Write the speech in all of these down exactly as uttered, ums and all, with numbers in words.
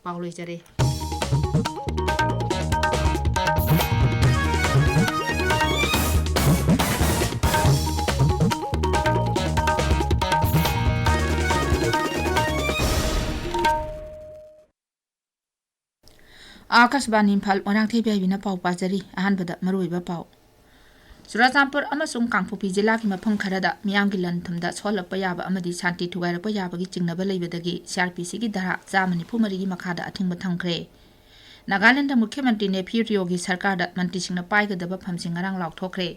ꯄꯥꯎ ꯂꯣꯏꯖꯔꯦ꯫ ꯑꯥꯀꯥꯁꯕꯥꯅꯤ ꯏꯝꯐꯥꯜ, ꯃꯣꯏꯔꯥꯡꯊꯦꯝ ꯏꯕꯦꯕꯤꯅ ꯄꯥꯎ ꯄꯥꯖꯔꯤ꯫ ꯑꯍꯥꯟꯕꯗ ꯃꯔꯨꯑꯣꯏꯕ ꯄꯥꯎ꯫ ꯆꯨꯔꯥꯆꯥꯟꯄꯨꯔ ꯑꯃꯁꯨꯡ ꯀꯥꯡꯄꯣꯛꯄꯤ ꯖꯤꯂꯥꯒꯤ ꯃꯐꯝ ꯈꯔꯗ ꯃꯤꯌꯥꯝꯒꯤ ꯂꯟ ꯊꯨꯝꯗ ꯁꯣꯛꯍꯜꯂꯛꯄ ꯌꯥꯕ ꯑꯃꯗꯤ ꯁꯥꯟꯇꯤ ꯊꯨꯒꯥꯏꯔꯛꯄ ꯌꯥꯕꯒꯤ ꯆꯤꯡꯅꯕ ꯂꯩꯕꯗꯒꯤ ꯁꯤ ꯑꯥꯔ ꯄꯤ ꯁꯤꯒꯤ ꯙꯥꯔꯥ ꯆꯥꯝꯃ ꯅꯤꯐꯨ ꯃꯔꯤꯒꯤ ꯃꯈꯥꯗ ꯑꯊꯤꯡꯕ ꯊꯝꯈ꯭ꯔꯦ꯫ ꯅꯥꯒꯥꯂꯦꯟꯗ ꯃꯨꯈ꯭ꯌ ꯃꯟꯇ꯭ꯔꯤ ꯅꯦꯐ꯭ꯌꯨ ꯔꯤꯑꯣꯒꯤ ꯁꯔꯀꯥꯔꯗ ꯃꯟꯇ꯭ꯔꯤꯁꯤꯡꯅ ꯄꯥꯏꯒꯗꯕ ꯐꯝꯁꯤꯡ ꯉꯔꯥꯡ ꯂꯥꯎꯊꯣꯛꯈ꯭ꯔꯦ꯫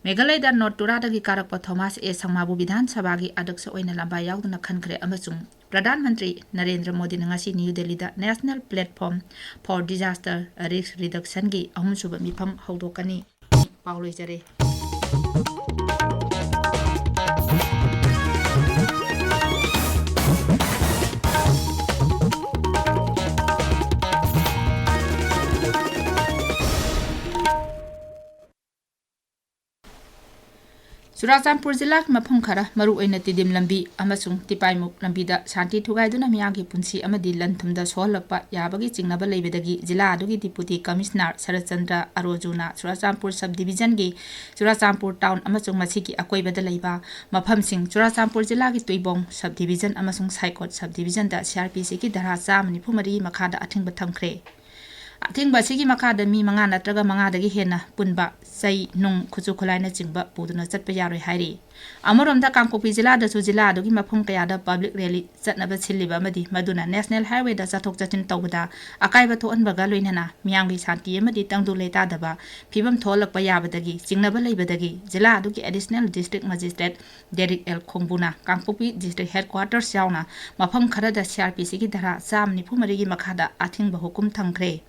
ꯃꯦꯘꯥꯂꯌꯗ ꯅꯣꯔꯠ ꯇꯨꯔꯥꯗꯒꯤ ꯀꯥꯔꯛꯄ ꯊꯣꯃꯥꯁ ꯑꯦ ꯁꯪꯃꯥꯕꯨ ꯕꯤꯙꯥꯟ ꯁꯚꯥꯒꯤ ꯑꯗ꯭ꯌꯛꯁ ꯑꯣꯏꯅ ꯂꯝꯕꯥ ꯌꯥꯎꯗꯨꯅ ꯈꯟꯈ꯭ꯔꯦ ꯑꯃꯁꯨꯡ ꯄ꯭ꯔꯙꯥꯟ ꯃꯟꯇ꯭ꯔꯤ ꯅꯔꯦꯟꯗ꯭ꯔ ꯃꯣꯗꯤꯅ ꯉꯁꯤ ꯅ꯭ꯌꯨ ꯗꯦꯜꯂꯤꯗ National Platform for Disaster Risk Reductionꯒꯤ ꯑꯍꯨꯝꯁꯨꯕ ꯃꯤꯐꯝ ꯍꯧꯗꯣꯛꯀꯅꯤ꯫ ꯄꯥꯎ ꯂꯣꯏꯖꯔꯦ꯫ ꯆꯨꯔꯥꯆꯥꯟꯄꯨꯔ ꯖꯤꯂꯥꯒꯤ ꯃꯐꯝ ꯈꯔ, ꯃꯔꯨꯑꯣꯏꯅ ꯇꯤꯗꯤꯝ ꯂꯝꯕꯤ ꯑꯃꯁꯨꯡ ꯇꯤꯄꯥꯏꯃꯨꯛ ꯂꯝꯕꯤꯗ ꯁꯥꯟꯇꯤ ꯊꯨꯒꯥꯏꯗꯨꯅ ꯃꯤꯌꯥꯝꯒꯤ ꯄꯨꯟꯁꯤ ꯑꯃꯗꯤ ꯂꯟ ꯊꯨꯝꯗ ꯁꯣꯛꯍꯜꯂꯛꯄ ꯌꯥꯕꯒꯤ ꯆꯤꯡꯅꯕ ꯂꯩꯕꯗꯒꯤ ꯖꯤꯂꯥ ꯑꯗꯨꯒꯤ ꯗꯤꯄꯨꯇꯤ ꯀꯃꯤꯁꯅꯔ ꯁꯔꯠꯆꯟꯗ꯭ꯔ ꯑꯔꯣꯖꯨꯅ ꯆꯨꯔꯥꯆꯥꯟꯄꯨꯔ ꯁꯕ ꯗꯤꯕꯤꯖꯟꯒꯤ ꯆꯨꯔꯥꯆꯥꯟꯄꯨꯔ ꯇꯥꯎꯟ ꯑꯃꯁꯨꯡ ꯃꯁꯤꯒꯤ ꯑꯀꯣꯏꯕꯗ ꯂꯩꯕ ꯃꯐꯝꯁꯤꯡ, ꯆꯨꯔꯥꯆꯥꯟꯄꯨꯔ ꯖꯤꯂꯥꯒꯤ ꯇꯨꯏꯕꯣꯡ ꯁꯕ ꯗꯤꯕꯤꯖꯟ ꯑꯃꯁꯨꯡ ꯁꯥꯏꯀꯣꯠ ꯁꯕ ꯗꯤꯕꯤꯖꯟꯗ ꯁꯤ ꯑꯥꯔ ꯄꯤ ꯁꯤꯒꯤ ꯙꯥꯔꯥ ꯆꯥꯝꯃ ꯅꯤꯐꯨ ꯃꯔꯤ ꯃꯈꯥꯗ ꯑꯊꯤꯡꯕ ꯊꯝꯈ꯭ꯔꯦ꯫ ꯑꯊꯤꯡꯕ ꯑꯁꯤꯒꯤ ꯃꯈꯥꯗ ꯃꯤ ꯃꯉꯥ ꯅꯠꯇ꯭ꯔꯒ ꯃꯉꯥꯗꯒꯤ ꯍꯦꯟꯅ ꯄꯨꯟꯕ, ꯆꯩ, ꯅꯨꯡ, ꯈꯨꯠꯁꯨ ꯈꯨꯠꯂꯥꯏꯅꯆꯤꯡꯕ ꯄꯨꯗꯨꯅ ꯆꯠꯄ ꯌꯥꯔꯣꯏ ꯍꯥꯏꯔꯤ꯫ ꯑꯃꯔꯣꯝꯗ, ꯀꯥꯡꯄꯣꯛꯄꯤ ꯖꯤꯂꯥꯗꯁꯨ ꯖꯤꯂꯥ ꯑꯗꯨꯒꯤ ꯃꯐꯝ ꯀꯌꯥꯗ ꯄꯕ꯭ꯂꯤꯛ ꯔꯦꯂꯤ ꯆꯠꯅꯕ ꯁꯤꯜꯂꯤꯕ ꯑꯃꯗꯤ ꯃꯗꯨꯅ ꯅꯦꯁꯅꯦꯜ ꯍꯥꯏꯋꯦꯗ ꯆꯠꯊꯣꯛ ꯆꯠꯁꯤꯟ ꯇꯧꯕꯗ ꯑꯀꯥꯏꯕ ꯊꯣꯛꯍꯟꯕꯒ ꯂꯣꯏꯅꯅ ꯃꯤꯌꯥꯝꯒꯤ ꯁꯥꯟꯇꯤ ꯑꯃꯗꯤ ꯇꯪꯗꯨ ꯂꯩꯇꯥꯗꯕ ꯐꯤꯕꯝ ꯊꯣꯛꯍꯜꯂꯛꯄ ꯌꯥꯕꯗꯒꯤ ꯆꯤꯡꯅꯕ ꯂꯩꯕꯗꯒꯤ ꯖꯤꯂꯥ ꯑꯗꯨꯒꯤ additional district magistrate Derek L ꯈꯣꯡꯕꯨꯅ ꯀꯥꯡꯄꯣꯛꯄꯤ ꯗꯤꯁꯇ꯭ꯔꯤꯛ ꯍꯦꯗꯀ꯭ꯋꯥꯇꯔꯁ ꯌꯥꯎꯅ ꯃꯐꯝ ꯈꯔꯗ ꯁꯤ ꯑꯥꯔ ꯄꯤ ꯁꯤꯒꯤ ꯙꯥꯔꯥ ꯆꯥꯝꯃ ꯅꯤꯐꯨ ꯃꯔꯤꯒꯤ ꯃꯈꯥꯗ ꯑꯊꯤꯡꯕ ꯍꯨꯀꯨꯝ ꯊꯝꯈ꯭ꯔꯦ꯫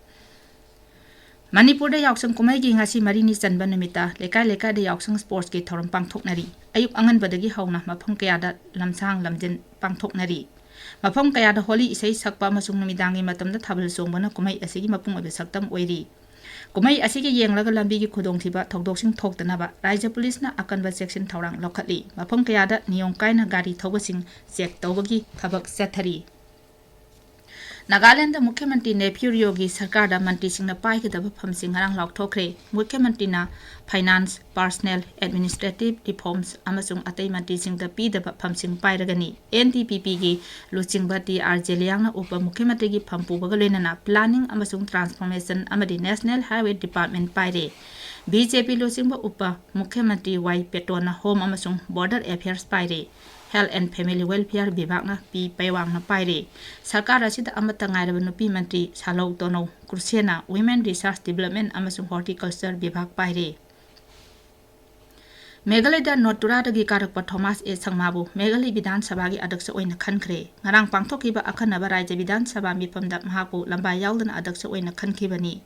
ꯃꯅꯤꯄꯨꯔꯗ ꯌꯥꯎꯁꯪ ꯀꯨꯝꯍꯩꯒꯤ ꯉꯁꯤ ꯃꯔꯤꯅꯤ ꯆꯟꯕ ꯅꯨꯃꯤꯠꯇ ꯂꯩꯀꯥꯏ ꯂꯩꯀꯥꯏꯗ ꯌꯥꯎꯁꯪ ꯁ꯭ꯄꯣꯔꯠꯁꯀꯤ ꯊꯧꯔꯝ ꯄꯥꯡꯊꯣꯛꯅꯔꯤ꯫ ꯑꯌꯨꯛ ꯑꯉꯟꯕꯗꯒꯤ ꯍꯧꯅ ꯃꯐꯝ ꯀꯌꯥꯗ ꯂꯝꯁꯥꯡ ꯂꯝꯖꯤꯟ ꯄꯥꯡꯊꯣꯛꯅꯔꯤ꯫ ꯃꯐꯝ ꯀꯌꯥꯗ ꯍꯣꯂꯤ ꯏꯁꯩ ꯁꯛꯄ ꯑꯃꯁꯨꯡ ꯅꯨꯃꯤꯗꯥꯡꯒꯤ ꯃꯇꯝꯗ ꯊꯥꯕꯜ ꯆꯣꯡꯕꯅ ꯀꯨꯝꯍꯩ ꯑꯁꯤꯒꯤ ꯃꯄꯨꯡ ꯑꯣꯏꯕ ꯁꯛꯇꯝ ꯑꯣꯏꯔꯤ꯫ ꯀꯨꯝꯍꯩ ꯑꯁꯤꯒꯤ ꯌꯦꯡꯂꯒ ꯂꯝꯕꯤꯒꯤ ꯈꯨꯗꯣꯡꯊꯤꯕ ꯊꯧꯗꯣꯛꯁꯤꯡ ꯊꯣꯛꯇꯅꯕ ꯔꯥꯏꯖ꯭ꯌ ꯄꯨꯂꯤꯁꯅ ꯑꯀꯟꯕ ꯆꯦꯛꯁꯤꯟ ꯊꯧꯔꯥꯡ ꯂꯧꯈꯠꯂꯤ꯫ ꯃꯐꯝ ꯀꯌꯥꯗ ꯅꯤꯌꯣꯝ ꯀꯥꯏꯅ ꯒꯥꯔꯤ ꯊꯧꯕꯁꯤꯡ ꯆꯦꯛ ꯇꯧꯕꯒꯤ ꯊꯕꯛ ꯆꯠꯊꯔꯤ꯫ ꯅꯥꯒꯥꯂꯦꯟꯗ ꯃꯨꯈ꯭ꯌ ꯃꯟꯇ꯭ꯔꯤ ꯅꯦꯐ꯭ꯌꯨ ꯔꯤꯑꯣꯒꯤ ꯁꯔꯀꯥꯔꯗ ꯃꯟꯇ꯭ꯔꯤꯁꯤꯡꯅ ꯄꯥꯏꯒꯗꯕ ꯐꯝꯁꯤꯡ ꯉꯔꯥꯡ ꯂꯥꯎꯊꯣꯛꯈ꯭ꯔꯦ꯫ ꯃꯨꯈ꯭ꯌ ꯃꯟꯇ꯭ꯔꯤꯅ finance, personnel, administrative reforms ꯑꯃꯁꯨꯡ ꯑꯇꯩ ꯃꯟꯇ꯭ꯔꯤꯁꯤꯡꯗ ꯄꯤꯗꯕ ꯐꯝꯁꯤꯡ ꯄꯥꯏꯔꯒꯅꯤ꯫ ꯑꯦꯟ ꯗꯤ ꯄꯤ ꯄꯤꯒꯤ ꯂꯨꯆꯤꯡꯕ ꯇꯤ ꯑꯥꯔ ꯖꯦꯂꯤꯌꯥꯡꯅ ꯎꯄ ꯃꯨꯈ꯭ꯌ ꯃꯟꯇ꯭ꯔꯤꯒꯤ ꯐꯝ ꯄꯨꯕꯒ ꯂꯣꯏꯅꯅ planning ꯑꯃꯁꯨꯡ transformation ꯑꯃꯗꯤ National Highway Department ꯄꯥꯏꯔꯦ꯫ ꯕꯤ ꯖꯦ ꯄꯤ ꯂꯨꯆꯤꯡꯕ ꯎꯄ ꯃꯨꯈ꯭ꯌ ꯃꯟꯇ꯭ꯔꯤ ꯋꯥꯏ ꯄꯦꯇꯣꯟꯅ Home ꯑꯃꯁꯨꯡ Border Affairs ꯄꯥꯏꯔꯦ꯫ Health and Family Welfare ꯕꯤꯚꯥꯒꯅ ꯄꯤ ꯄꯩꯋꯥꯡꯅ ꯄꯥꯏꯔꯦ꯫ ꯁꯔꯀꯥꯔ ꯑꯁꯤꯗ ꯑꯃꯠꯇ ꯉꯥꯏꯔꯕ ꯅꯨꯄꯤ ꯃꯟꯇ꯭ꯔꯤ ꯁꯥꯂꯧ ꯇꯣꯅꯧ ꯀ꯭ꯔꯨꯁꯦꯅ Women Resource Development ꯑꯃꯁꯨꯡ Horticulture ꯕꯤꯚꯥꯒ ꯄꯥꯏꯔꯦ꯫ ꯃꯦꯘꯥꯂꯌꯗ ꯅꯣꯔꯠ ꯇꯨꯔꯥꯗꯒꯤ ꯀꯥꯔꯛꯄ ꯊꯣꯃꯥꯁ ꯑꯦ ꯁꯪꯃꯥꯕꯨ ꯃꯦꯘꯥꯂꯌ ꯕꯤꯙꯥꯟ ꯁꯚꯥꯒꯤ ꯑꯗꯛꯁ ꯑꯣꯏꯅ ꯈꯟꯈ꯭ꯔꯦ꯫ ꯉꯔꯥꯡ ꯄꯥꯡꯊꯣꯛꯈꯤꯕ ꯑꯈꯟꯅꯕ ꯔꯥꯖ꯭ꯌ ꯕꯤꯙꯥꯟ ꯁꯚꯥ ꯃꯤꯐꯝꯗ ꯃꯍꯥꯛꯄꯨ ꯂꯝꯕꯥ ꯌꯥꯎꯗꯅ ꯑꯗꯛꯁ ꯑꯣꯏꯅ ꯈꯟꯈꯤꯕꯅꯤ꯫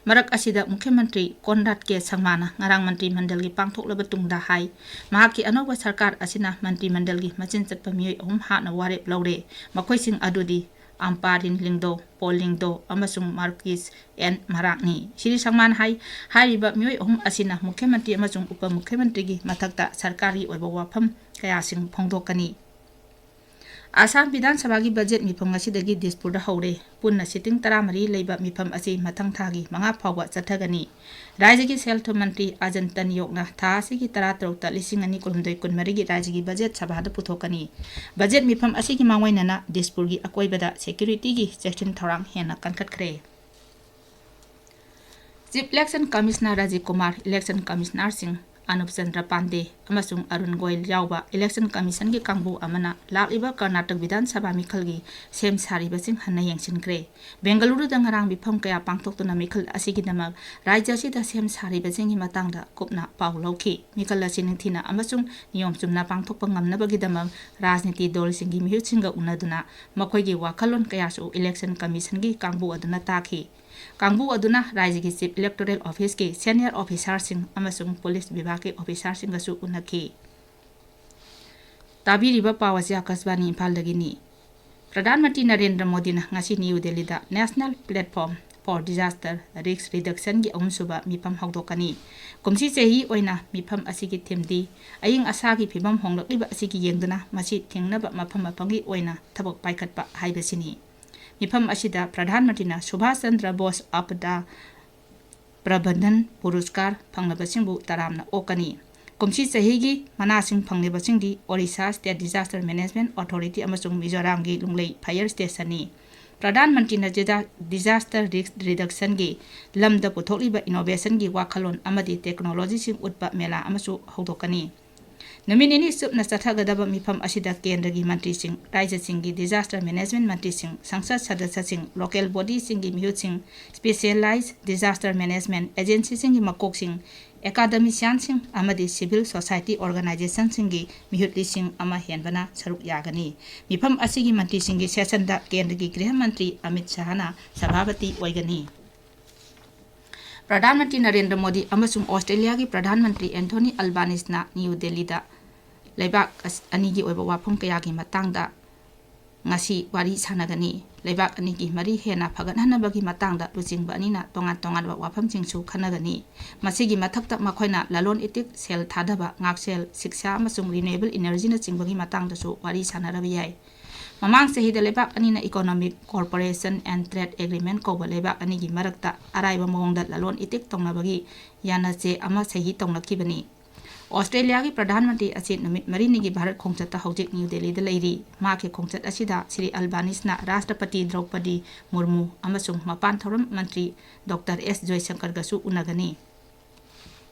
ꯃꯔꯛ ꯑꯁꯤꯗ ꯃꯨꯈ꯭ꯌ ꯃꯟꯇ꯭ꯔꯤ ꯀꯣꯟꯔꯥꯗ ꯀꯦ ꯁꯪꯃꯥꯅ ꯉꯔꯥꯡ ꯃꯟꯇ꯭ꯔꯤ ꯃꯟꯗꯜꯒꯤ ꯄꯥꯡꯊꯣꯛꯂꯕ ꯇꯨꯡꯗ ꯍꯥꯏ, ꯃꯍꯥꯛꯀꯤ ꯑꯅꯧꯕ ꯁꯔꯀꯥꯔ ꯑꯁꯤꯅ ꯃꯟꯇ꯭ꯔꯤ ꯃꯟꯗꯜꯒꯤ ꯃꯆꯤꯟ ꯆꯠꯄ ꯃꯤꯑꯣꯏ ꯑꯍꯨꯝ ꯍꯥꯠꯅ ꯋꯥꯔꯦꯞ ꯂꯧꯔꯦ꯫ ꯃꯈꯣꯏꯁꯤꯡ ꯑꯗꯨꯗꯤ ꯑꯝꯄꯥꯔꯤꯟ ꯂꯤꯡꯗꯣ, ꯄꯣꯜ ꯂꯤꯡꯗꯣ ꯑꯃꯁꯨꯡ ꯃꯥꯔꯀꯤꯁ ꯑꯦꯟ ꯃꯔꯥꯛꯅꯤ꯫ ꯁ꯭ꯔꯤ ꯁꯪꯃꯥꯅ ꯍꯥꯏ, ꯍꯥꯏꯔꯤꯕ ꯃꯤꯑꯣꯏ ꯑꯍꯨꯝ ꯑꯁꯤꯅ ꯃꯨꯈ꯭ꯌ ꯃꯟꯇ꯭ꯔꯤ ꯑꯃꯁꯨꯡ ꯎꯄ ꯃꯨꯈ꯭ꯌ ꯃꯟꯇ꯭ꯔꯤꯒꯤ ꯃꯊꯛꯇ ꯁꯔꯀꯥꯔꯒꯤ ꯑꯣꯏꯕ ꯋꯥꯐꯝ ꯀꯌꯥꯁꯤꯡ ꯐꯣꯡꯗꯣꯛꯀꯅꯤ꯫ ꯑꯁꯥꯝ ꯕꯤꯙꯥꯟ ꯁꯚꯥꯒꯤ ꯕꯖꯦꯠ ꯃꯤꯐꯝ ꯉꯁꯤꯗꯒꯤ ꯗꯤꯁꯄꯨꯔꯗ ꯍꯧꯔꯦ꯫ ꯄꯨꯟꯅ ꯁꯤꯇꯤꯡ ꯇꯔꯥꯃꯔꯤ ꯂꯩꯕ ꯃꯤꯐꯝ ꯑꯁꯤ ꯃꯊꯪ ꯊꯥꯒꯤ ꯃꯉꯥ ꯐꯥꯎꯕ ꯆꯠꯊꯒꯅꯤ꯫ ꯔꯥꯖ꯭ꯌꯒꯤ ꯁꯦꯜ ꯊꯨꯝ ꯃꯟꯇ꯭ꯔꯤ ꯑꯖꯟꯇ ꯅꯤꯌꯣꯛꯅ ꯊꯥ ꯑꯁꯤꯒꯤ ꯇꯔꯥꯇꯔꯨꯛꯇ ꯂꯤꯁꯤꯡ ꯑꯅꯤ ꯀꯨꯟꯍꯨꯝꯗꯣꯏ ꯀꯨꯟꯃꯔꯤꯒꯤ ꯔꯥꯖ꯭ꯌꯒꯤ ꯕꯖꯦꯠ ꯁꯚꯥꯗ ꯄꯨꯊꯣꯛꯀꯅꯤ꯫ ꯕꯖꯦꯠ ꯃꯤꯐꯝ ꯑꯁꯤꯒꯤ ꯃꯥꯡꯑꯣꯏꯅꯅ ꯗꯤꯁꯄꯨꯔꯒꯤ ꯑꯀꯣꯏꯕꯗ ꯁꯦꯀ꯭ꯌꯨꯔꯤꯇꯤꯒꯤ ꯆꯦꯛꯁꯤꯟ ꯊꯧꯔꯥꯡ ꯍꯦꯟꯅ ꯀꯟꯈꯠꯈ꯭ꯔꯦ꯫ Chief election commissioner Rajiv Kumar, election ꯀꯃꯤꯁꯅꯔꯁꯤꯡ ꯑꯅꯨꯞ ꯆꯟꯗ꯭ꯔ ꯄꯥꯟꯗꯦ ꯑꯃꯁꯨꯡ ꯑꯔꯨꯟ ꯒꯣꯌꯜ ꯌꯥꯎꯕ ꯏꯂꯦꯛꯁꯟ ꯀꯃꯤꯁꯟꯒꯤ ꯀꯥꯡꯕꯨ ꯑꯃꯅ ꯂꯥꯛꯂꯤꯕ ꯀꯔꯅꯥꯇꯛ ꯕꯤꯙꯥꯟ ꯁꯚꯥ ꯃꯤꯈꯜꯒꯤ ꯁꯦꯝ ꯁꯥꯔꯤꯕꯁꯤꯡ ꯍꯟꯅ ꯌꯦꯡꯁꯤꯟꯈ꯭ꯔꯦ꯫ ꯕꯦꯡꯒꯂꯨꯔꯨꯗ ꯉꯔꯥꯡ ꯃꯤꯐꯝ ꯀꯌꯥ ꯄꯥꯡꯊꯣꯛꯇꯨꯅ ꯃꯤꯈꯜ ꯑꯁꯤꯒꯤꯗꯃꯛ ꯔꯥꯖ꯭ꯌ ꯑꯁꯤꯗ ꯁꯦꯝ ꯁꯥꯔꯤꯕꯁꯤꯡꯒꯤ ꯃꯇꯥꯡꯗ ꯀꯨꯞꯅ ꯄꯥꯎ ꯂꯧꯈꯤ꯫ ꯃꯤꯈꯜ ꯑꯁꯤ ꯅꯤꯡꯊꯤꯅ ꯑꯃꯁꯨꯡ ꯅꯤꯌꯣꯝ ꯆꯨꯝꯅ ꯄꯥꯡꯊꯣꯛꯄ ꯉꯝꯅꯕꯒꯤꯗꯃꯛ ꯔꯥꯖꯅꯤꯇꯤ ꯗꯜꯁꯤꯡꯒꯤ ꯃꯤꯍꯨꯠꯁꯤꯡꯒ ꯎꯅꯗꯨꯅ ꯃꯈꯣꯏꯒꯤ ꯋꯥꯈꯜꯂꯣꯟ ꯀꯌꯥꯁꯨ ꯏꯂꯦꯛꯁꯟ ꯀꯃꯤꯁꯟꯒꯤ ꯀꯥꯡꯕꯨ ꯑꯗꯨꯅ ꯇꯥꯈꯤ꯫ ꯀꯥꯡꯕꯨ ꯑꯗꯨꯅ ꯔꯥꯖ꯭ꯌꯒꯤ ꯆꯤꯐ ꯏꯂꯦꯛꯇꯣꯔꯦꯜ ꯑꯣꯐꯤꯁꯀꯤ ꯁꯦꯅꯤꯌꯔ ꯑꯣꯐꯤꯁꯥꯔꯁꯤꯡ ꯑꯃꯁꯨꯡ ꯄꯨꯂꯤꯁ ꯕꯤꯚꯥꯒꯀꯤ ꯑꯣꯐꯤꯁꯥꯔꯁꯤꯡꯒꯁꯨ ꯎꯅꯈꯤ꯫ ꯇꯥꯕꯤꯔꯤꯕ ꯄꯥꯎ ꯑꯁꯤ ꯑꯥꯀꯥꯁꯕꯥꯅꯤ ꯏꯝꯐꯥꯜꯗꯒꯤꯅꯤ꯫ ꯄ꯭ꯔꯙꯥꯟ ꯃꯟꯇ꯭ꯔꯤ ꯅꯔꯦꯟꯗ꯭ꯔ ꯃꯣꯗꯤꯅ ꯉꯁꯤ ꯅ꯭ꯌꯨ ꯗꯦꯜꯂꯤꯗ National Platform for Disaster Risk Reductionꯒꯤ ꯑꯍꯨꯝꯁꯨꯕ ꯃꯤꯐꯝ ꯍꯧꯗꯣꯛꯀꯅꯤ꯫ ꯀꯨꯝꯁꯤ ꯆꯍꯤ ꯑꯣꯏꯅ ꯃꯤꯐꯝ ꯑꯁꯤꯒꯤ ꯊꯤꯝꯗꯤ ꯑꯏꯪ ꯑꯁꯥꯒꯤ ꯐꯤꯕꯝ ꯍꯣꯡꯂꯛꯂꯤꯕ ꯑꯁꯤꯒꯤ ꯌꯦꯡꯗꯨꯅ ꯃꯁꯤ ꯊꯤꯡꯅꯕ ꯃꯐꯝ ꯃꯐꯝꯒꯤ ꯑꯣꯏꯅ ꯊꯕꯛ ꯄꯥꯏꯈꯠꯄ ꯍꯥꯏꯕꯁꯤꯅꯤ꯫ ꯃꯤꯐꯝ ꯑꯁꯤꯗ ꯄ꯭ꯔꯙꯥꯟ ꯃꯟꯇ꯭ꯔꯤꯅ ꯁꯨꯚꯥꯁ ꯆꯟꯗ꯭ꯔ ꯕꯣꯁ ꯑꯞꯗꯥ ꯄ꯭ꯔꯕꯟꯙꯟ ꯄꯨꯔꯁꯀꯥꯔ ꯐꯪꯂꯕꯁꯤꯡꯕꯨ ꯇꯔꯥꯝꯅ ꯑꯣꯛꯀꯅꯤ꯫ ꯀꯨꯝꯁꯤ ꯆꯍꯤꯒꯤ ꯃꯅꯥꯁꯤꯡ ꯐꯪꯂꯤꯕꯁꯤꯡꯗꯤ Orissa state disaster management authority ꯑꯃꯁꯨꯡ ꯃꯤꯖꯣꯔꯥꯝꯒꯤ ꯂꯨꯡꯂꯩ ꯐꯥꯌꯔ ꯁ꯭ꯇꯦꯁꯟꯅꯤ꯫ ꯄ꯭ꯔꯙꯥꯟ ꯃꯟꯇ꯭ꯔꯤꯅ ꯗꯤꯖꯥ-, ꯗꯤꯖꯥꯁꯇꯔ ꯔꯤꯁ꯭ꯛ ꯔꯤꯗꯛꯁꯟꯒꯤ ꯂꯝꯗ ꯄꯨꯊꯣꯛꯂꯤꯕ ꯏꯅꯣꯚꯦꯁꯟꯒꯤ ꯋꯥꯈꯜꯂꯣꯟ ꯑꯃꯗꯤ ꯇꯦꯛꯅꯣꯂꯣꯖꯤꯁꯤꯡ ꯎꯠꯄ ꯃꯦꯂꯥ ꯑꯃꯁꯨ ꯍꯧꯗꯣꯛꯀꯅꯤ꯫ ꯅꯨꯃꯤꯠ ꯅꯤꯅꯤ ꯆꯨꯞꯅ ꯆꯠꯊꯒꯗꯕ ꯃꯤꯐꯝ ꯑꯁꯤꯗ ꯀꯦꯟꯗ꯭ꯔꯒꯤ ꯃꯟꯇ꯭ꯔꯤꯁꯤꯡ, ꯔꯥꯖ꯭ꯌꯁꯤꯡꯒꯤ ꯗꯤꯖꯥꯁꯇꯔ ꯃꯦꯅꯦꯖꯃꯦꯟꯠ ꯃꯟꯇ꯭ꯔꯤꯁꯤꯡ, ꯁꯪꯁꯗ ꯁꯗꯁ꯭ꯌꯁꯤꯡ, ꯂꯣꯀꯦꯜ ꯕꯣꯗꯤꯁꯤꯡꯒꯤ ꯃꯤꯍꯨꯠꯁꯤꯡ, ꯁ꯭ꯄꯦꯁꯤꯌꯦꯂꯥꯏꯖ ꯗꯤꯖꯥꯁꯇꯔ ꯃꯦꯅꯦꯖꯃꯦꯟꯠ ꯑꯦꯖꯦꯟꯁꯤꯁꯤꯡꯒꯤ ꯃꯀꯣꯛꯁꯤꯡ, ꯑꯦꯀꯥꯗꯃꯤꯁꯤꯌꯥꯟꯁꯤꯡ ꯑꯃꯗꯤ ꯁꯤꯚꯤꯜ ꯁꯣꯁꯥꯏꯇꯤ ꯑꯣꯔꯒꯅꯥꯏꯖꯦꯁꯟꯁꯤꯡꯒꯤ ꯃꯤꯍꯨꯠ ꯂꯤꯁꯤꯡ ꯑꯃ ꯍꯦꯟꯕꯅ ꯁꯔꯨꯛ ꯌꯥꯒꯅꯤ꯫ ꯃꯤꯐꯝ ꯑꯁꯤꯒꯤ ꯃꯟꯇ꯭ꯔꯤꯁꯤꯡꯒꯤ ꯁꯦꯁꯟꯗ ꯀꯦꯟꯗ꯭ꯔꯒꯤ ꯒ꯭ꯔꯤꯍ ꯃꯟꯇ꯭ꯔꯤ ꯑꯃꯤꯠ ꯁꯍꯥꯅ ꯁꯚꯥꯄꯇꯤ ꯑꯣꯏꯒꯅꯤ꯫ ꯄ꯭ꯔꯙꯥꯟ ꯃꯟꯇ꯭ꯔꯤ ꯅꯔꯦꯟꯗ꯭ꯔ ꯃꯣꯗꯤ ꯑꯃꯁꯨꯡ ꯑꯣꯁꯇ꯭ꯔꯦꯂꯤꯌꯥꯒꯤ ꯄ꯭ꯔꯙꯥꯟ ꯃꯟꯇ꯭ꯔꯤ ꯑꯦꯟꯊꯣꯅꯤ ꯑꯜꯕꯥꯅꯤꯁꯅ ꯅ꯭ꯌꯨ ꯗꯦꯜꯂꯤꯗ ꯂꯩꯕꯥꯛ ꯑꯁ-, ꯑꯅꯤꯒꯤ ꯑꯣꯏꯕ ꯋꯥꯐꯝ ꯀꯌꯥꯒꯤ ꯃꯇꯥꯡꯗ ꯉꯁꯤ ꯋꯥꯔꯤ ꯁꯥꯟꯅꯒꯅꯤ꯫ ꯂꯩꯕꯥꯛ ꯑꯅꯤꯒꯤ ꯃꯔꯤ ꯍꯦꯟꯅ ꯐꯒꯠꯍꯟꯅꯕꯒꯤ ꯃꯇꯥꯡꯗ ꯂꯨꯆꯤꯡꯕ ꯑꯅꯤꯅ ꯇꯣꯉꯥꯟ ꯇꯣꯉꯥꯟꯕ ꯋꯥꯐꯝꯁꯤꯡꯁꯨ ꯈꯟꯅꯒꯅꯤ꯫ ꯃꯁꯤꯒꯤ ꯃꯊꯛꯇ ꯃꯈꯣꯏꯅ ꯂꯂꯣꯟ ꯏꯇꯤꯛ, ꯁꯦꯜ ꯊꯥꯗꯕ, ꯉꯥꯛꯁꯦꯜ, ꯁꯤꯛꯁꯥ ꯑꯃꯁꯨꯡ ꯔꯤꯅ꯭ꯌꯨꯑꯦꯕꯜ ꯏꯅꯔꯖꯤꯅꯆꯤꯡꯕꯒꯤ ꯃꯇꯥꯡꯗꯁꯨ ꯋꯥꯔꯤ ꯁꯥꯟꯅꯔꯕ ꯌꯥꯏ꯫ ꯃꯃꯥꯡ ꯆꯍꯤꯗ ꯂꯩꯕꯥꯛ ꯑꯅꯤꯅ Economic Cooperation and Trade Agreement ꯀꯧꯕ ꯂꯩꯕꯥꯛ ꯑꯅꯤꯒꯤ ꯃꯔꯛꯇ ꯑꯔꯥꯏꯕ ꯃꯑꯣꯡꯗ ꯂꯂꯣꯟ ꯏꯇꯤꯛ ꯇꯧꯅꯕꯒꯤ ꯌꯥꯅꯆꯦ ꯑꯃ ꯁꯍꯤ ꯇꯧꯅꯈꯤꯕꯅꯤ꯫ ꯑꯣꯁꯇ꯭ꯔꯦꯂꯤꯌꯥꯒꯤ ꯄ꯭ꯔꯙꯥꯟ ꯃꯟꯇ꯭ꯔꯤ ꯑꯁꯤ ꯅꯨꯃꯤꯠ ꯃꯔꯤꯅꯤꯒꯤ ꯚꯥꯔꯠ ꯈꯣꯡꯆꯠꯇ ꯍꯧꯖꯤꯛ ꯅ꯭ꯌꯨ ꯗꯦꯜꯂꯤꯗ ꯂꯩꯔꯤ꯫ ꯃꯍꯥꯛꯀꯤ ꯈꯣꯡꯆꯠ ꯑꯁꯤꯗ ꯁ꯭ꯔꯤ ꯑꯜꯕꯥꯅꯤꯁꯅ ꯔꯥꯁꯇ꯭ꯔꯄꯇꯤ ꯗ꯭ꯔꯧꯄꯗꯤ ꯃꯨꯔꯃꯨ ꯑꯃꯁꯨꯡ ꯃꯄꯥꯟ ꯊꯧꯔꯝ ꯃꯟꯇ꯭ꯔꯤ ꯗꯣꯛꯇꯔ ꯑꯦꯁ ꯖꯣꯏꯁꯪꯀꯔꯒꯁꯨ ꯎꯅꯒꯅꯤ꯫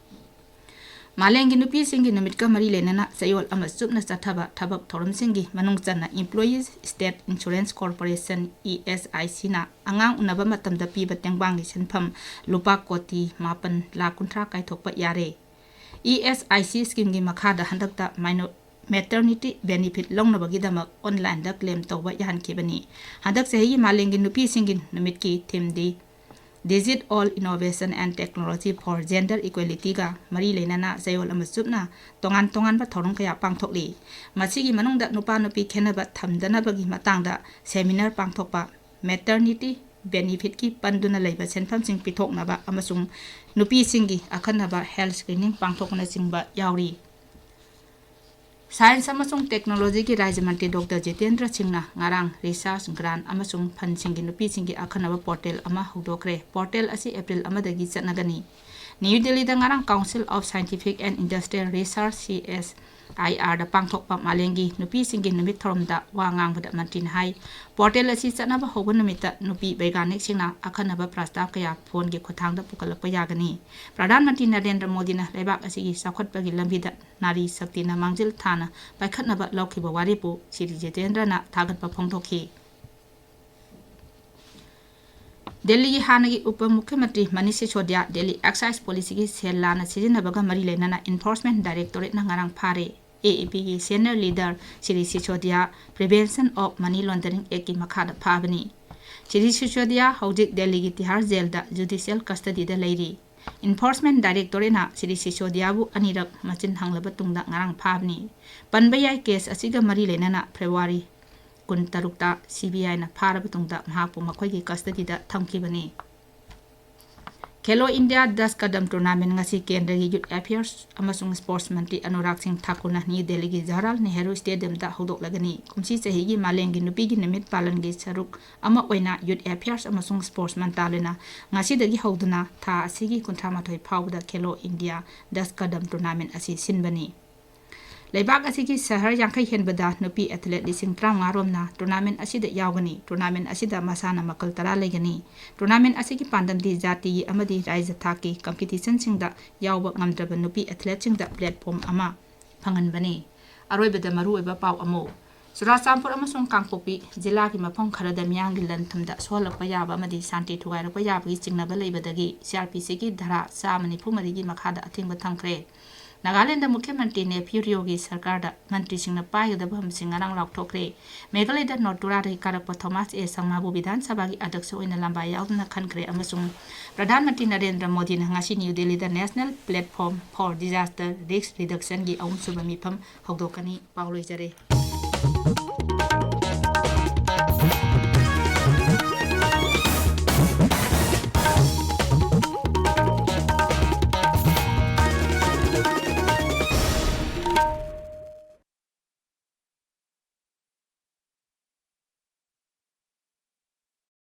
ꯃꯥꯂꯦꯝꯒꯤ ꯅꯨꯄꯤꯁꯤꯡꯒꯤ ꯅꯨꯃꯤꯠꯀ ꯃꯔꯤ ꯂꯩꯅꯅ ꯆꯌꯣꯜ ꯑꯃ ꯆꯨꯞꯅ ꯆꯠꯊꯕ ꯊꯕꯛ ꯊꯧꯔꯝꯁꯤꯡꯒꯤ ꯃꯅꯨꯡ ꯆꯟꯅ Employees State Insurance Corporation, E S I C ꯅ ꯑꯉꯥꯡ ꯎꯅꯕ ꯃꯇꯝꯗ ꯄꯤꯕ ꯇꯦꯡꯕꯥꯡꯒꯤ ꯁꯦꯟꯐꯝ ꯂꯨꯄꯥ ꯀꯣꯇꯤ ꯃꯥꯄꯟ ꯂꯥꯈ ꯀꯨꯟꯊ꯭ꯔꯥ ꯀꯥꯏꯊꯣꯛꯄ ꯌꯥꯔꯦ꯫ E S I C ꯁ꯭ꯀꯤꯝꯒꯤ ꯃꯈꯥꯗ ꯍꯟꯗꯛꯇ ꯃꯥꯏꯅꯣ-, ꯃꯦꯇꯔꯅꯤꯇꯤ ꯕꯦꯅꯤꯐꯤꯠ ꯂꯧꯅꯕꯒꯤꯗꯃꯛ ꯑꯣꯟꯂꯥꯏꯟꯗ ꯀ꯭ꯂꯦꯝ ꯇꯧꯕ ꯌꯥꯍꯟꯈꯤꯕꯅꯤ꯫ ꯍꯟꯗꯛ ꯆꯍꯤꯒꯤ ꯃꯥꯂꯦꯝꯒꯤ ꯅꯨꯄꯤꯁꯤꯡꯒꯤ ꯅꯨꯃꯤꯠꯀꯤ ꯊꯤꯝꯗꯤ Digit All Innovation and Technology for Gender Equality ꯒ ꯃꯔꯤ ꯂꯩꯅꯅ ꯆꯌꯣꯜ ꯑꯃ ꯆꯨꯞꯅ ꯇꯣꯉꯥꯟ ꯇꯣꯉꯥꯟꯕ ꯊꯧꯔꯝ ꯀꯌꯥ ꯄꯥꯡꯊꯣꯛꯂꯤ꯫ ꯃꯁꯤꯒꯤ ꯃꯅꯨꯡꯗ ꯅꯨꯄꯥ ꯅꯨꯄꯤ ꯈꯦꯟꯅꯕ ꯊꯝꯗꯅꯕꯒꯤ ꯃꯇꯥꯡꯗ ꯁꯦꯃꯤꯅꯥꯔ ꯄꯥꯡꯊꯣꯛꯄ, ꯃꯦꯇꯔꯅꯤꯇꯤ ꯕꯦꯅꯤꯐꯤꯠꯀꯤ ꯄꯟꯗꯨꯅ ꯂꯩꯕ ꯁꯦꯟꯐꯝꯁꯤꯡ ꯄꯤꯊꯣꯛꯅꯕ ꯑꯃꯁꯨꯡ ꯅꯨꯄꯤꯁꯤꯡꯒꯤ ꯑꯈꯟꯅꯕ ꯍꯦꯜꯊ ꯁ꯭ꯀ꯭ꯔꯤꯅꯤꯡ ꯄꯥꯡꯊꯣꯛꯄꯅꯆꯤꯡꯕ ꯌꯥꯎꯔꯤ꯫ ꯁꯥꯏꯟꯁ ꯑꯃꯁꯨꯡ ꯇꯦꯛꯅꯣꯂꯣꯖꯤꯒꯤ ꯔꯥꯖ꯭ꯌ ꯃꯟꯇ꯭ꯔꯤ ꯗꯣꯛꯇꯔ ꯖꯤꯇꯦꯟꯗ꯭ꯔ ꯁꯤꯡꯅ ꯉꯔꯥꯡ ꯔꯤꯁꯔꯆ ꯒ꯭ꯔꯥꯟ ꯑꯃꯁꯨꯡ ꯐꯟꯁꯤꯡꯒꯤ ꯅꯨꯄꯤꯁꯤꯡꯒꯤ ꯑꯈꯟꯅꯕ ꯄꯣꯔꯇꯦꯜ ꯑꯃ ꯍꯧꯗꯣꯛꯈ꯭ꯔꯦ꯫ ꯄꯣꯔꯇꯦꯜ ꯑꯁꯤ ꯑꯦꯄ꯭ꯔꯤꯜ ꯑꯃꯗꯒꯤ ꯆꯠꯅꯒꯅꯤ꯫ ꯅ꯭ꯌꯨ ꯗꯦꯜꯂꯤꯗ ꯉꯔꯥꯡ Council of Scientific and Industrial Research, C S ꯑꯥꯏ ꯑꯥꯔꯗ ꯄꯥꯡꯊꯣꯛꯄ ꯃꯥꯂꯦꯝꯒꯤ ꯅꯨꯄꯤꯁꯤꯡꯒꯤ ꯅꯨꯃꯤꯠ ꯊꯧꯔꯝꯗ ꯋꯥ ꯉꯥꯡꯕꯗ ꯃꯟꯇ꯭ꯔꯤꯅ ꯍꯥꯏ, ꯄꯣꯔꯇꯦꯜ ꯑꯁꯤ ꯆꯠꯅꯕ ꯍꯧꯕ ꯅꯨꯃꯤꯠꯇ ꯅꯨꯄꯤ ꯕꯩꯒꯥꯅꯤꯛꯁꯤꯡꯅ ꯑꯈꯟꯅꯕ ꯄ꯭ꯔꯁꯇꯥꯕ ꯀꯌꯥ ꯐꯣꯟꯒꯤ ꯈꯨꯠꯊꯥꯡꯗ ꯄꯨꯈꯠꯂꯛꯄ ꯌꯥꯒꯅꯤ꯫ ꯄ꯭ꯔꯙꯥꯟ ꯃꯟꯇ꯭ꯔꯤ ꯅꯔꯦꯟꯗ꯭ꯔ ꯃꯣꯗꯤꯅ ꯂꯩꯕꯥꯛ ꯑꯁꯤꯒꯤ ꯆꯥꯎꯈꯠꯄꯒꯤ ꯂꯝꯕꯤꯗ ꯅꯥꯔꯤ ꯁꯛꯇꯤꯅ ꯃꯥꯡꯖꯤꯜ ꯊꯥꯅ ꯄꯥꯏꯈꯠꯅꯕ ꯂꯧꯈꯤꯕ ꯋꯥꯔꯦꯞꯄꯨ ꯁ꯭ꯔꯤ ꯖꯤꯇꯦꯟꯗ꯭ꯔꯅ ꯊꯥꯒꯠꯄ ꯐꯣꯡꯗꯣꯛꯈꯤ꯫ ꯗꯦꯜꯂꯤꯒꯤ ꯍꯥꯟꯅꯒꯤ ꯎꯄ ꯃꯨꯈ꯭ꯌ ꯃꯟꯇ꯭ꯔꯤ ꯃꯅꯤꯁ ꯁꯤꯁꯣꯗꯤꯌꯥ ꯗꯦꯜꯂꯤ ꯑꯦꯛꯁꯥꯏꯖ ꯄꯣꯂꯤꯁꯤꯒꯤ ꯁꯦꯜ ꯂꯥꯟꯅ ꯁꯤꯖꯤꯟꯅꯕꯒ ꯃꯔꯤ ꯂꯩꯅꯅ ꯏꯟꯐꯣꯔꯁꯃꯦꯟ ꯗꯥꯏꯔꯦꯛꯇꯣꯔꯦꯠꯅ ꯉꯔꯥꯡ ꯐꯥꯔꯦ꯫ ꯑꯦ ꯑꯦ ꯄꯤꯒꯤ senior leader Shri Sisodia Prevention of Money Laundering Actꯀꯤ ꯃꯈꯥꯗ ꯐꯥꯕꯅꯤ꯫ ꯁ꯭ꯔꯤ ꯁꯤꯁꯣꯗꯤꯌꯥ ꯍꯧꯖꯤꯛ ꯗꯦꯜꯂꯤꯒꯤ ꯇꯤꯍꯥꯔ ꯖꯦꯜꯗ ꯖꯨꯗꯤꯁꯤꯌꯦꯜ ꯀꯁꯇꯗꯤꯗ ꯂꯩꯔꯤ꯫ ꯏꯟꯐꯣꯔꯁꯃꯦꯟ ꯗꯥꯏꯔꯦꯛꯇꯣꯔꯦꯠꯅ ꯁ꯭ꯔꯤ ꯁꯤꯁꯣꯗꯤꯌꯥꯕꯨ ꯑꯅꯤꯔꯛ ꯃꯆꯤꯟ ꯍꯪꯂꯕ ꯇꯨꯡꯗ ꯉꯔꯥꯡ ꯐꯥꯕꯅꯤ꯫ ꯄꯟꯕ ꯌꯥꯏ, ꯀꯦꯁ ꯑꯁꯤꯒ ꯃꯔꯤ ꯂꯩꯅꯅ ꯐꯦꯕ꯭ꯔꯨꯋꯥꯔꯤ ꯀꯨꯟꯇꯔꯨꯛꯇ ꯁꯤ ꯕꯤ ꯑꯥꯏꯅ ꯐꯥꯔꯕ ꯇꯨꯡꯗ ꯃꯍꯥꯛꯄꯨ ꯃꯈꯣꯏꯒꯤ ꯀꯁꯇꯗꯤꯗ ꯊꯝꯈꯤꯕꯅꯤ꯫ ꯈꯦꯂꯣ ꯏꯟꯗꯤꯌꯥ ꯗꯁ ꯀꯗꯝ ꯇꯣꯔꯅꯥꯃꯦꯟ ꯉꯁꯤ ꯀꯦꯟꯗ꯭ꯔꯒꯤ ꯌꯨꯠ ꯑꯦꯐꯤꯌꯔꯁ ꯑꯃꯁꯨꯡ ꯁ꯭ꯄꯣꯔꯠꯁ ꯃꯟꯇ꯭ꯔꯤ ꯑꯅꯨꯔꯥꯒ ꯁꯤꯡ ꯊꯥꯀꯨꯔꯅ ꯅ꯭ꯌꯨ ꯗꯦꯜꯂꯤꯒꯤ ꯖꯋꯥꯍꯔꯂꯥꯜ ꯅꯦꯍꯔꯨ ꯁ꯭ꯇꯦꯗꯤꯌꯝꯗ ꯍꯧꯗꯣꯛꯂꯒꯅꯤ꯫ ꯀꯨꯝꯁꯤ ꯆꯍꯤꯒꯤ ꯃꯥꯂꯦꯝꯒꯤ ꯅꯨꯄꯤꯒꯤ ꯅꯨꯃꯤꯠ ꯄꯥꯂꯟꯒꯤ ꯁꯔꯨꯛ ꯑꯃ ꯑꯣꯏꯅ ꯌꯨꯠ ꯑꯦꯐꯤꯌꯔꯁ ꯑꯃꯁꯨꯡ ꯁ꯭ꯄꯣꯔꯠꯁ ꯃꯟꯇ꯭ꯔꯥꯂꯌꯅ ꯉꯁꯤꯗꯒꯤ ꯍꯧꯗꯨꯅ ꯊꯥ ꯑꯁꯤꯒꯤ ꯀꯨꯟꯊ꯭ꯔꯥ ꯃꯥꯊꯣꯏ ꯐꯥꯎꯕꯗ ꯈꯦꯂꯣ ꯏꯟꯗꯤꯌꯥ ꯗꯁ ꯀꯗꯝ ꯇꯣꯔꯅꯥꯃꯦꯟ ꯑꯁꯤ ꯁꯤꯟꯕꯅꯤ꯫ ꯂꯩꯕꯥꯛ ꯑꯁꯤꯒꯤ ꯁꯍꯔ ꯌꯥꯡꯈꯩ ꯍꯦꯟꯕꯗ ꯅꯨꯄꯤ ꯑꯦꯊꯂꯦꯠ ꯂꯤꯁꯤꯡ ꯇꯔꯥꯃꯉꯥ ꯔꯣꯝꯅ ꯇꯣꯔꯅꯥꯃꯦꯟ ꯑꯁꯤꯗ ꯌꯥꯎꯒꯅꯤ꯫ ꯇꯣꯔꯅꯥꯃꯦꯟ ꯑꯁꯤꯗ ꯃꯁꯥꯟꯅ ꯃꯈꯜ ꯇꯔꯥ ꯂꯩꯒꯅꯤ꯫ ꯇꯣꯔꯅꯥꯃꯦꯟ ꯑꯁꯤꯒꯤ ꯄꯥꯟꯗꯝꯗꯤ ꯖꯥꯇꯤꯒꯤ ꯑꯃꯗꯤ ꯔꯥꯖ꯭ꯌ ꯊꯥꯛꯀꯤ ꯀꯝꯄꯤꯇꯤꯁꯟꯁꯤꯡꯗ ꯌꯥꯎꯕ ꯉꯝꯗ꯭ꯔꯕ ꯅꯨꯄꯤ ꯑꯦꯊꯂꯦꯠꯁꯤꯡꯗ ꯄ꯭ꯂꯦꯠꯐꯣꯝ ꯑꯃ ꯐꯪꯍꯟꯕꯅꯤ꯫ ꯑꯔꯣꯏꯕꯗ ꯃꯔꯨꯑꯣꯏꯕ ꯄꯥꯎ ꯑꯃꯨꯛ꯫ ꯆꯨꯔꯥꯆꯥꯟꯄꯨꯔ ꯑꯃꯁꯨꯡ ꯀꯥꯡꯄꯣꯛꯄꯤ ꯖꯤꯂꯥꯒꯤ ꯃꯐꯝ ꯈꯔꯗ ꯃꯤꯌꯥꯝꯒꯤ ꯂꯟ ꯊꯨꯝꯗ ꯁꯣꯛꯍꯜꯂꯛꯄ ꯌꯥꯕ ꯑꯃꯗꯤ ꯁꯥꯟꯇꯤ ꯊꯨꯒꯥꯏꯔꯛꯄ ꯌꯥꯕꯒꯤ ꯆꯤꯡꯅꯕ ꯂꯩꯕꯗꯒꯤ ꯁꯤ ꯑꯥꯔ ꯄꯤ ꯁꯤꯒꯤ ꯙꯥꯔꯥ ꯆꯥꯝꯃ ꯅꯤꯐꯨ ꯃꯔꯤꯒꯤ ꯃꯈꯥꯗ ꯑꯊꯤꯡꯕ ꯊꯝꯈ꯭ꯔꯦ꯫ ꯅꯥꯒꯥꯂꯦꯟꯗ ꯃꯨꯈ꯭ꯌ ꯃꯟꯇ꯭ꯔꯤ ꯅꯦꯐ꯭ꯌꯨ ꯔꯤꯑꯣꯒꯤ ꯁꯔꯀꯥꯔꯗ ꯃꯟꯇ꯭ꯔꯤꯁꯤꯡꯅ ꯄꯥꯏꯒꯗꯕ ꯐꯝꯁꯤꯡ ꯉꯔꯥꯡ ꯂꯥꯎꯊꯣꯛꯈ꯭ꯔꯦ꯫ ꯃꯦꯘꯥꯂꯌꯗ ꯅꯣꯔꯠ ꯇꯨꯔꯥꯗꯒꯤ ꯀꯥꯔꯛꯄ ꯊꯣꯃꯥꯁ ꯑꯦ ꯁꯪꯃꯥꯕꯨ ꯕꯤꯙꯥꯟ ꯁꯚꯥꯒꯤ ꯑꯗ꯭ꯌꯛꯁ ꯑꯣꯏꯅ ꯂꯝꯕꯥ ꯌꯥꯎꯗꯨꯅ ꯈꯟꯈ꯭ꯔꯦ ꯑꯃꯁꯨꯡ ꯄ꯭ꯔꯙꯥꯟ ꯃꯟꯇ꯭ꯔꯤ ꯅꯔꯦꯟꯗ꯭ꯔ ꯃꯣꯗꯤꯅ ꯉꯁꯤ ꯅ꯭ꯌꯨ ꯗꯦꯜꯂꯤꯗ National Platform for Disaster Risk Reductionꯒꯤ ꯑꯍꯨꯝꯁꯨꯕ ꯃꯤꯐꯝ ꯍꯧꯗꯣꯛꯀꯅꯤ꯫ ꯄꯥꯎ ꯂꯣꯏꯖꯔꯦ꯫